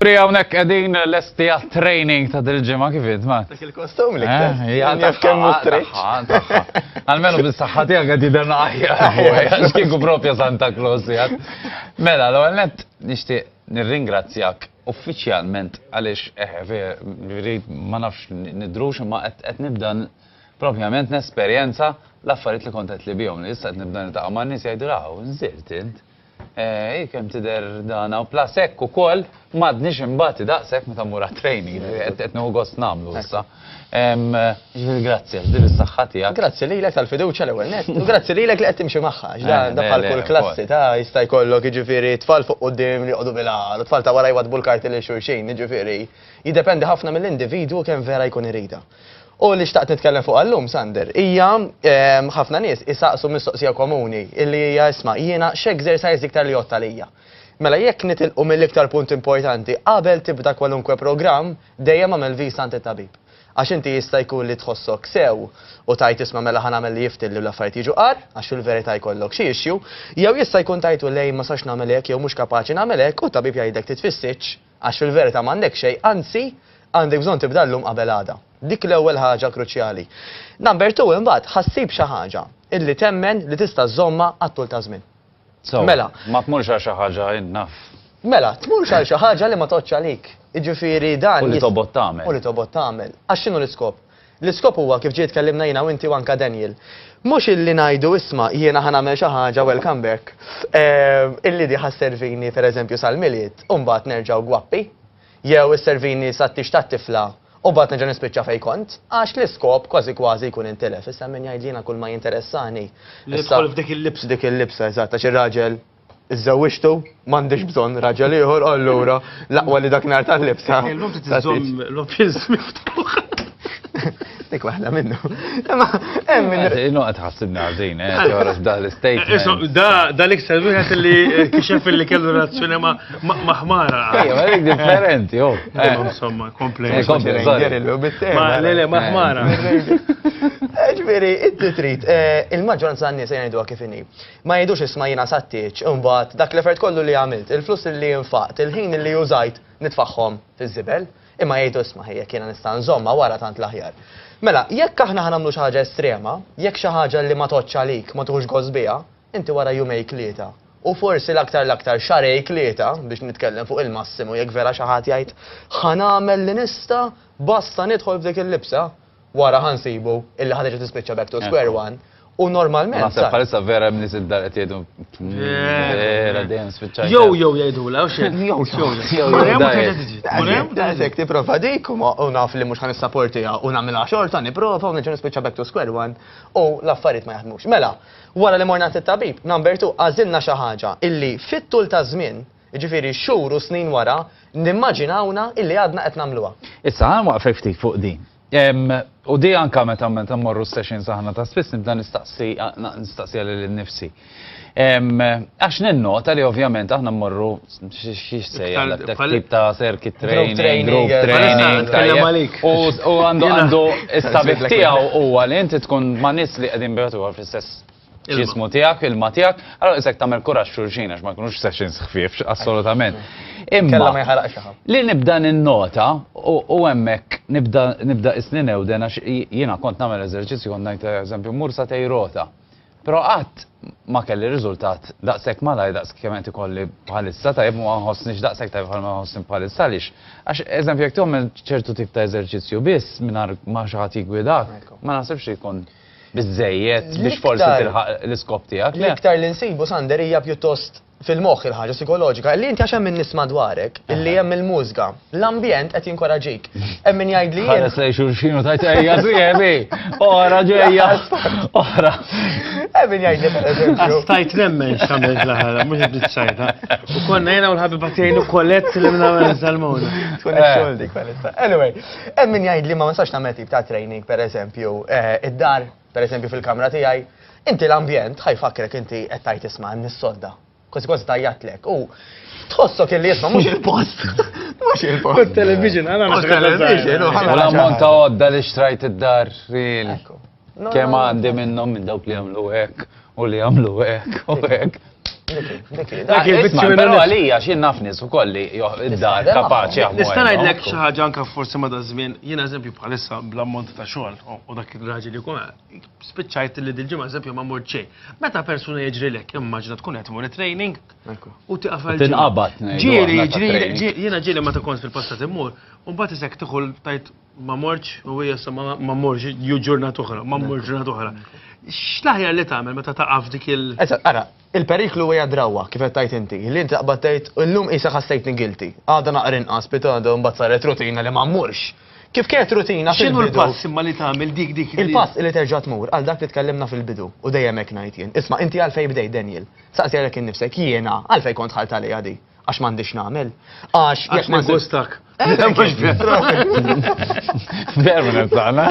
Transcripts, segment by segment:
Pri hawnhekk qegħdin lesti għat-training ta' dil-ġimgħa kif int ma? Dak il-kostum li eh, kemm stretch. Almenu bis-saħħa tiegħek qed jidher aħjar għax kieku propja Santa Claus jgħid. Mela, l-ewwel nett nixtieq nirringrazzjak uffiċjalment għaliex eħe ma nafx nidrux imma qed nibda propjament nesperjenza l-affarijiet li kont qed li bihom li issa qed nibda niltaqa' man-nies jgħidu raw, nżilt int. Eh, kemm tidher dana u plus hekk ukoll m'għadniex imbagħad daqshekk meta mmur training, qed nieħu gost nagħmlu issa. Ġifieri grazzi għax din is-saħħa tiegħek. Grazzi lilek tal-fiduċja l-ewwel nett, u grazzi lilek li qed timxi magħha, għax dan eh, bħal kull klassi ta' jista' jkollok jiġifieri tfal fuq quddiem li joqogħdu bil-għal, u tfal ta' wara jwadbu l-karti lil xulxin, jiġifieri jiddependi ħafna mill-individwu kemm vera jkun irida. U li xtaqt nitkellem fuq għallum, Sander, hija ehm, ħafna nies isaqsu mistoqsija komuni illi hija isma' jiena x'exercise iktar li jotta lija. Mela jekk nitilqu mill-iktar punt importanti qabel tibda kwalunkwe programm dejjem agħmel vista għand it-tabib. Għax inti jista' jkun li tħossok sew u tajt isma' mela ħa nagħmel li jiftilli u l-affarijiet jiġu qar, għax fil-verità jkollok xi issue, jew jista' jkun tajtu lej ma sax nagħmel hekk jew mhux kapaċi nagħmel hekk u t-tabib jgħidlek titfissitx Għax fil-verità m'għandek xejn, anzi għandek bżonn tibda llum qabel għada. Dik l-ewwel ħaġa kruċjali. Number two imbagħad ħa ssib xi ħaġa illi temmen li tista' żżommha għat-tul ta' żmien. So, mela. Ma tmurx għal xi ħaġa naf. Mela, tmurx għal xi ħaġa li ma tgħoddx għalik. Jiġifieri dan. U li tobgħod tagħmel. U li tobgħod tagħmel. Għax x'inhu l-iskop? L-iskop huwa kif ġie tkellimna jiena u inti u anka Daniel. Mhux illi ngħidu isma' jiena ħa nagħmel xi ħaġa welcome back, ehm, illi di ħa sservini pereżempju sal-Milied u mbagħad nerġgħu gwappi, jew isservini sat-tieġ tat-tifla u mbagħad nerġa' nispiċċa fejn kont, għax l-iskop kważi kważi jkun intilef. Issa min jgħid li jiena kull ma jinteressani. Li nidħol f'dik il-libsa. Dik il-libsa, eżatt, għax ir-raġel Iżżewwiġtu, m'għandix bżonn raġel ieħor, allura l-aqwa li dak nhar tal-libsa. Illum trid iżżomm l-options miftuħ. Dik waħda minnu. Imma hemm min. Innu qed ħassibni ħażin, eh, toħroġ da l-statement. Da da l-iktar wieħed li kixef li kellu relazzjoni ma' ħmara. Ejja, ma dik differenti, oh. Eh. Insomma, kompli. Eh, kompli, sorry. Ma le le ma' ħmara. Ġifieri, inti trid, il-maġġoranza tan-nies jgħiduha kif inhi. Ma jgħidux isma' jiena sat-tieġ, imbagħad dak l-effort kollu li għamilt, il-flus li nfaqt, il-ħin li użajt nitfagħhom fiż-żibel, imma jgħidu isma' ħi jekk jiena nista' nżommha wara tant l-aħjar. Mela, jekk aħna ħa nagħmlu xi ħaġa estrema, jekk xi ħaġa li ma tgħoddx għalik, ma tieħux gost biha, inti wara jumejn tlieta, u forsi l-aktar l-aktar xahrejn tlieta, biex nitkellem fuq il-massimu jekk vera xi ħadd jgħid ħa nagħmel li nista' basta nidħol f'dik il-libsa, Wara ħa nsibu illi ħa terġa' tispiċċa back to square one u normalment. Naħseb bħalissa vera hemm nies id-dar qed jgħidu vera dejjem spiċċa. Jew jew jgħidula u xejn. Jew jew. Daqshekk tipprova dik u naf li mhux ħa nissaportiha u nagħmilha xorta nipprova u nerġa' nispiċċa back to square one u l-affarijiet ma jaħdmux. Mela, wara li morna it-tabib, number two, għażilna xi ħaġa illi fit-tul ta' żmien Jiġifieri xhur u snin wara, nimmaġinawna illi għadna qed nagħmluha. Issa, ħa nwaqfek ftit fuq din. U di anka meta meta mmorru sessions aħna ta' spiss nibda nistaqsi nistaqsiha lili nnifsi. Għax ninnota li ovvjament aħna mmorru x'sejjaħ dak tip ta' circuit training, group training. U għandu għandu is-sabiħ tiegħu huwa li inti tkun ma' nies li qegħdin bejgħatu fl-istess X'jismu tiegħek, ilma tiegħek, allora isek tagħmel kuraġġ xulxin għax ma jkunux sessions ħfief assolutament. Imma ma jħaraqx xaħam. Li nibda ninnota u hemmhekk nibda nibda isni newden għax jiena kont nagħmel eżerċizzju kont ngħid eżempju mur sa tejrota. Però qatt ma kelli riżultat daqshekk malaj daqs kemm qed ikolli bħalissa tajjeb ma nħossniex daqshekk tajjeb bħalma nħossni bħalissa għaliex. Għax eżempju jekk tagħmel ċertu tip ta' eżerċizzju biss mingħajr ma xi ħadd jiggwidak, ma naħsibx li jkun biżżejjed biex forsi tilħaq l-iskop tiegħek. L-iktar li nsibu Sander hija pjuttost fil-moħħ il-ħaġa psikoloġika li inti għax hemm in-nies madwarek, illi hemm il-mużga, l-ambjent qed jinkoraġik. Hemm min jgħid li Ħares lejn xulxin u tajt ejja sieħbi, ora ġejja, ora. Hemm min jgħid li pereżempju. Stajt nemmen x'għamilt l-aħħar, mhux qed niċċajta. U konna jiena u l-ħabiba tiegħi Kolett li minn għamel Salmona. Tkun ix-xogħol dik bħalissa. Anyway, Hemm min jgħidli ma nistax nagħmel tip ta' training pereżempju eh, id-dar, pereżempju fil-kamra tiegħi. Inti l-ambjent ħa jfakkrek inti qed tgħid isma' hemm is-sodda. Kważi kważi tgħajjatlek u tħossok illi isma' mhux il-post. Mhux il-post. U television, għana U television, u U l-ammont ta' għodda li xtrajt id-dar, real. Kemm għandi minnhom minn dawk li jagħmlu hekk u li jagħmlu hekk u hekk. Dak il-vizzju Però għalija xi naf nies ukoll li id-dar kapaċi jaħdmu. Nista' ngħidlek xi ħaġa anke forsi ma żmien, jiena eżempju bħalissa bl-ammont ta' xogħol u dak ir-raġel jkun spiċċajt li dil-ġimgħa eżempju ma mort xejn. Meta persuna jiġrilek, immaġina tkun qed tmur training u tieqaf għal Tinqabad. Ġieli, ġieli, jiena ġieli meta kont fil-passat immur, u mbagħad isek tidħol tajt ma mortx u hija ma morx ju ġurnata oħra, ma morx ġurnata oħra. X'l-aħjar li tagħmel meta taqa' f'dik il- Eżatt, ara, il-periklu hija drawwa kif qed tgħid inti, li inti taqbad tgħid illum qisha ħassejtni guilty, għada naqra inqas pitgħada mbagħad saret rutina li ma mmurx. Kif kienet rutina X'inhu l-pass imma li tagħmel dik dik Il-pass li terġa' tmur għal dak li tkellimna fil-bidu u dejjem hekk ngħid jien. Isma' inti għalfejn bdejt Daniel. Saqsi għalek innifsek jiena għalfejn kont ħalt għalija di. Għax m'għandix nagħmel. Għax jekk ma gustak. Mhux Veru nistana.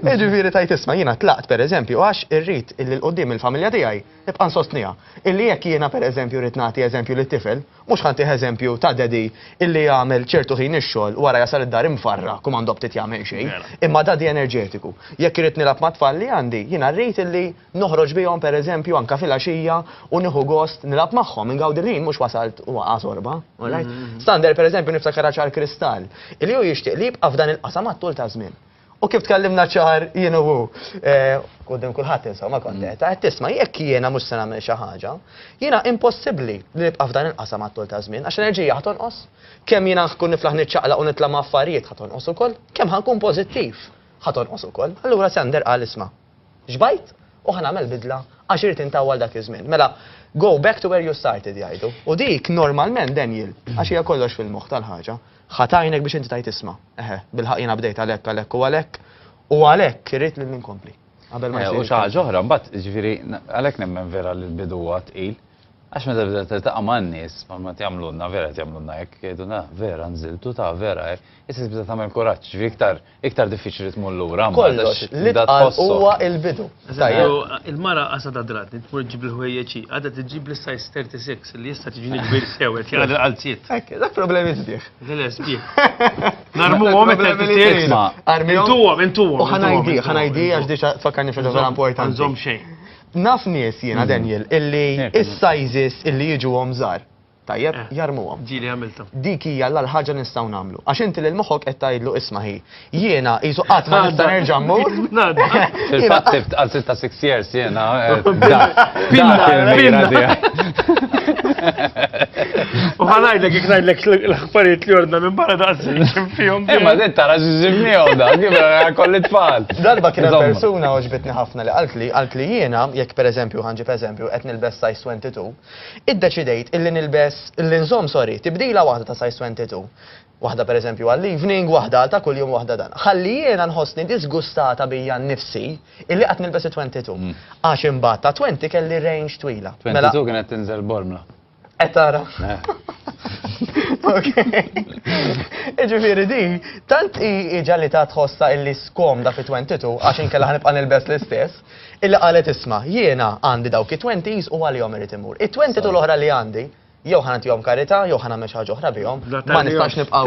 Ġifieri tajt isma' jiena tlaqt pereżempju għax irrid illi l-qudiem il-familja tiegħi nibqa' nsostniha. Illi jekk jiena pereżempju rrid nagħti eżempju lit-tifel, mhux ħa ntih eżempju ta' daddy illi jagħmel ċertu ħin ix-xogħol wara jasal id-dar imfarrak u m'għandu aptit jagħmel xejn, imma daddy enerġetiku. Jekk irrid nilgħab mat-tfal li għandi, jiena rrid illi Noħroġ bihom pereżempju anke filgħaxija u nieħu gost nilgħab magħhom, ingawdi l-ħin mhux wasalt u waqa' sorba. Alright? Sander pereżempju niftakarha ċar kristall, illi hu jixtieq li jibqa' f'dan il-qasam għat-tul ta' żmien. U kif tkellimna ċar jien u hu, quddiem kulħadd insomma kont qed, qed tisma' jekk jiena mhux se nagħmel xi ħaġa, jiena impossibbli li nibqa' f'dan il-qasam għat-tul ta' żmien għax l-enerġija ħa tonqos, kemm jiena nkun niflaħ niċċaqlaq u nitla' ma' affarijiet ħa tonqos ukoll, kemm ħa nkun pożittiv ħa tonqos ukoll. Allura Sander qal isma' Xbajt u ħa nagħmel bidla għax irrid intawwal dak iż-żmien. Mela, go back to where you started jgħidu. U dik normalment, Daniel, għax hija kollox fil-moħħ tal-ħaġa, ħa tgħinek biex inti tgħid isma', eħe, bilħaqq jiena bdejt għalhekk, għalhekk u għalhekk, u għalhekk irrid li nkompli. Qabel ma eh, U xi ħaġa oħra, mbagħad ġifieri għalhekk nemmen vera li l-bidu huwa tqil. Għax meta tibda tiltaqa' man-nies, ma jagħmlulna vera qed jagħmlulna hekk, jgħidulna vera nżiltu ta' vera hekk. Issa tibda tagħmel kuraġġ, ġifieri iktar iktar diffiċli tmur lura. Kollox, li tqal huwa l-bidu. Tajjeb. Il-mara qasad għadratni tmur ġġib il-ħwejjeġ hi, għadha tiġib li size 36 li issa tiġini kbir sew qed jaqgħad il-qalziet. Hekk, dak problemi sbieħ. Le le sbieħ. Narmuhom it-36. Intuhom, intuhom. U ħa ngħidi, ħa ngħidi għax diġà tfakkarni f'xi ħaġa vera importanti. Nżomm xejn. Naf nies jiena Daniel illi is-sizes illi jiġuhom żgħar, tajjeb, jarmuhom. Ġieli għamiltha. Dik hija l-agħar ħaġa li nistgħu nagħmlu. Għax inti lil moħħok qed tgħidlu isma' ħi, jiena qisu qatt ma nista' nerġa' mmur. Fil-fatt sibt għal 6 years jiena dak il-mira tiegħi. U ħa ngħidlek jekk ngħidlek l-aħbarijiet li ordna minn barra daqshekk kien fihom. Imma din tara x'ġibnihom da, kif kolli tfal. Darba kien hemm persuna għoġbitni ħafna li qaltli, qaltli jiena, jekk pereżempju ħa nġib eżempju qed nilbes size 22, iddeċidejt illi nilbes, illi nżomm sorry, tibdila waħda ta' size 22. Waħda pereżempju għall-evening, waħda għal ta' kuljum, waħda dan. Ħalli jiena nħossni disgustata bija nnifsi illi qed nilbes it-22. Għax imbagħad ta' 20 kelli range twila. 22 kienet tinżel bormla. Qed tara. Ok. Jiġifieri di, tant hi ġalitha tħossha illi skomda fi 22 għax inkella ħa nibqa' nilbes l-istess, illi qalet isma' jiena għandi dawk it-20s u għalihom irrid immur. It-22 l-oħra li għandi, jew ħa nagħtihom karità jew ħa nagħmel xi ħaġa oħra bihom, ma nistax nibqa'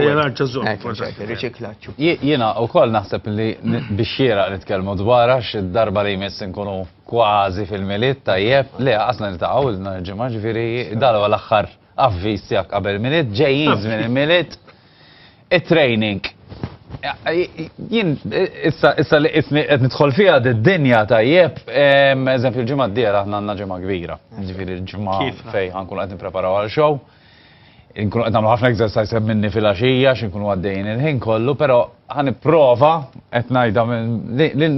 Riċiklaġġ. Jiena wkoll naħseb li biex xieraq nitkellmu dwar għax id-darba li jmiss inkunu kważi fil-Milied tajjeb, le qasna niltaqgħu nhar il-Ġimgħa, ġifieri dan huwa l-aħħar avviż tiegħek qabel il-Milied, ġejjin żmien il-Milied. It-training. Jien issa issa li isni qed nidħol fiha d-dinja tajjeb, eżempju l-ġimgħa d-dieħla aħna għandna ġimgħa kbira. Ġifieri l-ġimgħa fejn ħankunu qed nippreparaw għal show. Inkunu qed nagħmlu ħafna exercise hemm minni filgħaxija x'inkunu għaddejjin il-ħin kollu, però ħa nipprova qed ngħidha li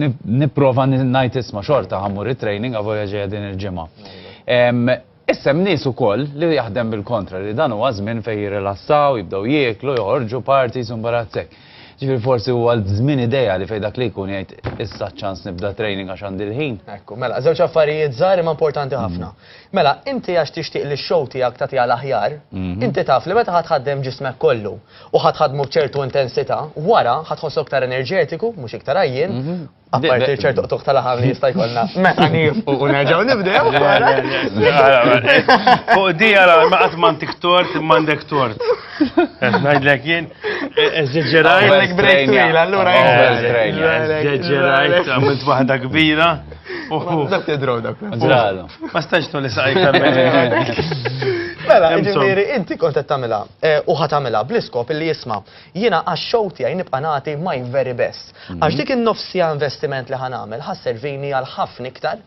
nipprova ngħid isma' xorta ħammur it-training avolja ġejja din il-ġimgħa. Issa hemm nies ukoll li jaħdem bil-kontra li dan huwa żmien fejn jirrilassaw, jibdew jieklu, joħorġu parties u mbarazzek hekk. Ġifieri forsi huwa l-żmien ideali fejn dak li jkun jgħid issa ċ-ċans nibda training għax għandi l-ħin. Ekku, mela, żewġ affarijiet żgħar imma importanti ħafna. Mela, inti għax tixtieq li x-show tiegħek tagħtiha l-aħjar, inti taf li meta ħa tħaddem ġismek kollu u ħa tħaddmu b'ċertu intensità, wara ħa tħossok iktar enerġetiku, mhux iktar għajjien, Apparti ċertu qtuħ tal-aħam li jista' jkollna meta nieqfu u nerġgħu nibdew. Fuq di għara, ma qatt m'għandek tort, imma għandek tort. Ngħidlek jien, eżaġerajt. Għandek break twil, allura. Eżaġerajt, għamilt waħda kbira. Dak tidrow dak. Ġralu. Ma stajx tolli saqaj iktar Mela, ġifieri inti kont qed tagħmilha eh, u ħa tagħmilha bl-iskop illi jisma' jiena għax-show tiegħi nibqa' nagħti my very best. Mhm. Għax dik in-nofsija investiment li ħa nagħmel ħa servini għal ħafna iktar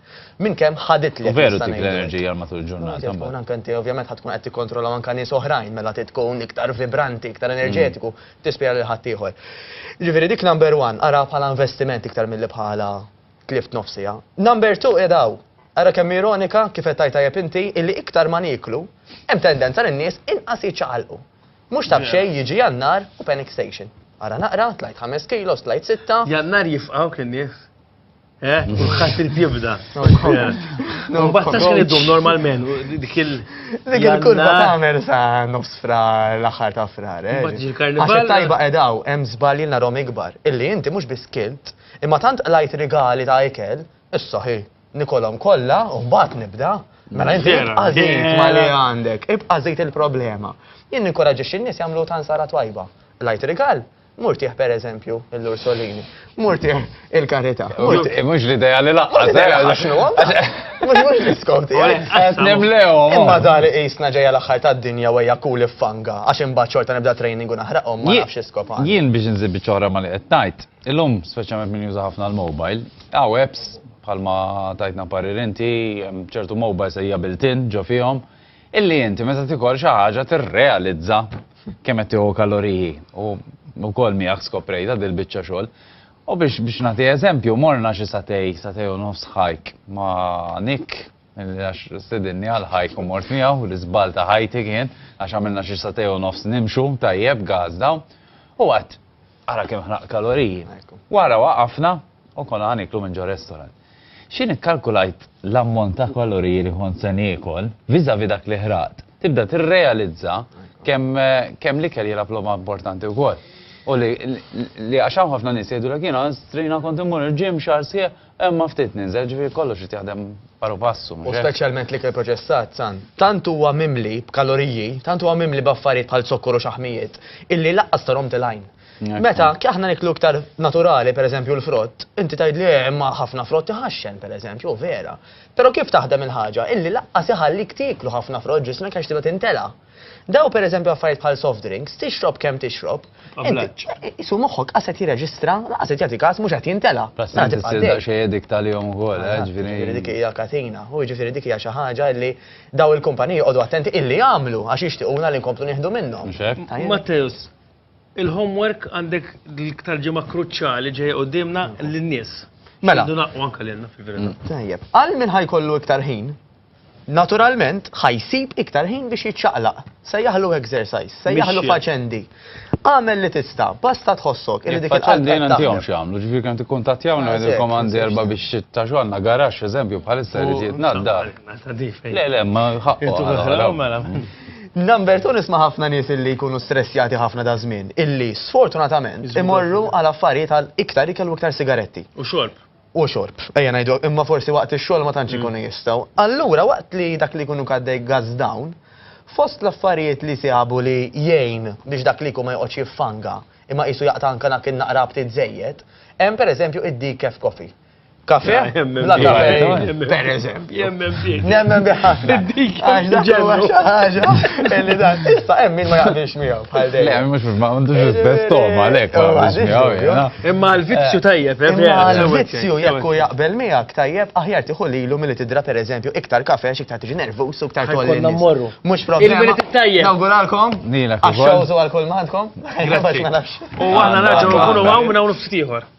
minn kemm ħaditli. U veru tik l-enerġija għal matul il-ġurnata. Tkun anke inti ovvjament ħa tkun qed tikkontrolla anke nies oħrajn mela tkun iktar vibranti, iktar enerġetiku, mm. tispira lil ħaddieħor. Ġifieri dik number one, ara bħala investiment iktar milli bħala tlift nofs siegħa. Number 2 qiegħda hawn. Ara kemm ironika kif qed tgħid tajjeb inti illi iktar ma nieklu, hemm tendenza li n-nies inqas jiċċaqalqu. Mhux ta' b'xejn jiġi Jannar u panic station. Ara naqra, tlajt 5 kilos, tlajt sitta. Jannar jifqgħu in-nies. Eh, kulħadd irid jibda. Mbagħad sa xejn idum normalment dik il Dik il-kurva tagħmel sa nofs frar l-aħħar ta' frar. Eh. Għax tajba qedaw hemm żbalji narhom ikbar illi inti mhux biss kilt Imma tant qlajt rigali ta' ikel, issa hi, nikolhom kollha u mbagħad nibda. Mela inti ibqa' żid ma' li għandek, ibqa' żid il-problema. Jien ninkoraġġixxi n-nies jagħmlu tansara twajba. Qlajt rigal, mur tih pereżempju l-Ursolini, mur tih il-Karità. Mhux l-idea li laqqas. Eh, mhux mhux l-iskop tiegħi. Qed nimlewhom. Imma dari qisna ġejja l-aħħar tad-dinja u ejja kul iffanga għax imbagħad xorta nibda training u naħraqhom ma nafx iskop għandi. Jien biex nżid biċċa oħra ma li qed ngħid, Illum, speċjalment min juża ħafna l-mobile, hawn apps bħalma tajtna parir inti, hemm ċertu mobiles hija built-in ġo fihom, illi inti meta tikol xi ħaġa tirrealizza kemm qed tieħu kaloriji. U wkoll miegħek skoprejtha dil-biċċa xogħol. U biex biex nagħti eżempju, morna xi satej, satej u nofs hike ma' Nick, għax stedinni għal hike u mort miegħu, l-iżball ta' ħajti kien, għax għamilna xi satej u nofs nimxu tajjeb gas dawn. U għedt, Ara kemm ħraq kaloriji. Wara waqafna u konna ħa nieklu minn ġo restaurant. X'ħin ikkalkulajt l-ammont ta' kaloriji li kont se niekol vis-à-vis dak li ħraqt, tibda tirrealizza kemm kemm l-ikel jilgħab logħba importanti wkoll. U li li għax hawn ħafna nies jgħidulek jiena strina kont immur il-gym xahar sħiħ Imma ftit ninżel, ġifieri kollox irid jaħdem paru passu. U speċjalment l-ikel proċessat, San, tant huwa mimli b'kaloriji, tant huwa mimli b'affarijiet bħal zokkor u xaħmijiet, illi laqqas tarhom tilgħin. Meta aħna niklu iktar naturali, per eżempju l-frott, inti tgħidli eh, imma ħafna frott iħaxxen, per eżempju, vera. Però kif taħdem il-ħaġa? Illi laqqas iħallik tieklu ħafna frott ġismek għax tibda tintela'. Daw per eżempju affarijiet bħal soft drinks, tixrob kemm tixrob, isu moħħok qas qed jirreġistra, laqas qed jagħti każ mhux qed jintela. Plus inti ssir daqsxejn addict għalihom ukoll, eh, ġifieri. Ġifieri dik hija katina, u ġifieri dik hija xi ħaġa li daw il-kumpaniji joqogħdu attenti illi jagħmlu għax jixtiequna li nkomplu nieħdu minnhom. Matteus, il-homework għandek l-iktar ġimgħa kruċjali ġejja quddiemna lin-nies. Mela. Naqgħu anke lilna fil-verità. Tajjeb. Għal min ħajkollu iktar ħin, Naturalment, ħa jsib iktar ħin biex jiċċaqlaq. Sejjaħlu exercise, sejjaħlu faċendi. Agħmel li tista', basta tħossok illi dik il-qalb Faċendi jiena ntihom x'jagħmlu, ġifieri kemm tikkuntattjawna ngħidilkom għandi erba' biċċiet ta' xogħol għandna garaxx eżempju bħalissa jrid jitnaddaf. Le, le, ma ħaqqu. Number 2 nisma' ħafna nies illi jkunu stressjati ħafna da żmien, illi sfortunatament imorru għal affarijiet għal iktar ikel u iktar sigaretti. U xorb. U xorb, ejja ngħidu, imma forsi waqt ix-xogħol ma tantx ikunu jistgħu. Allura waqt li dak li jkunu għaddej gas down, fost l-affarijiet li sabu li jgħin biex dak li jkun ma joqgħodx jiffanga, imma qisu jaqta' anke dak in-naqra aptit żejjed, hemm pereżempju id-decaf coffee. Kafe? Bla kafe, per eżempju. Nemmen bih ħafna. Għax dak huwa xi ħaġa li dan. Issa hemm min ma jaqbilx miegħu bħal dejjem. Le, mhux ma għandux l-istess toma għalhekk ma jaqbilx miegħu jiena. Imma l-vizzju tajjeb, eh, Imma l-vizzju jekk hu jaqbel miegħek tajjeb aħjar tieħu lilu milli tidra pereżempju iktar kafe għax iktar tiġi nervuż u iktar tgħolli. Ħajkollna mmorru. Mhux problema. Il-bilet tajjeb. Nawguralkom. Nilek ukoll. Għax-shows u għal kull m'għandkom. Grazzi. U aħna nerġgħu nkunu hawn minn hawn ftit ieħor.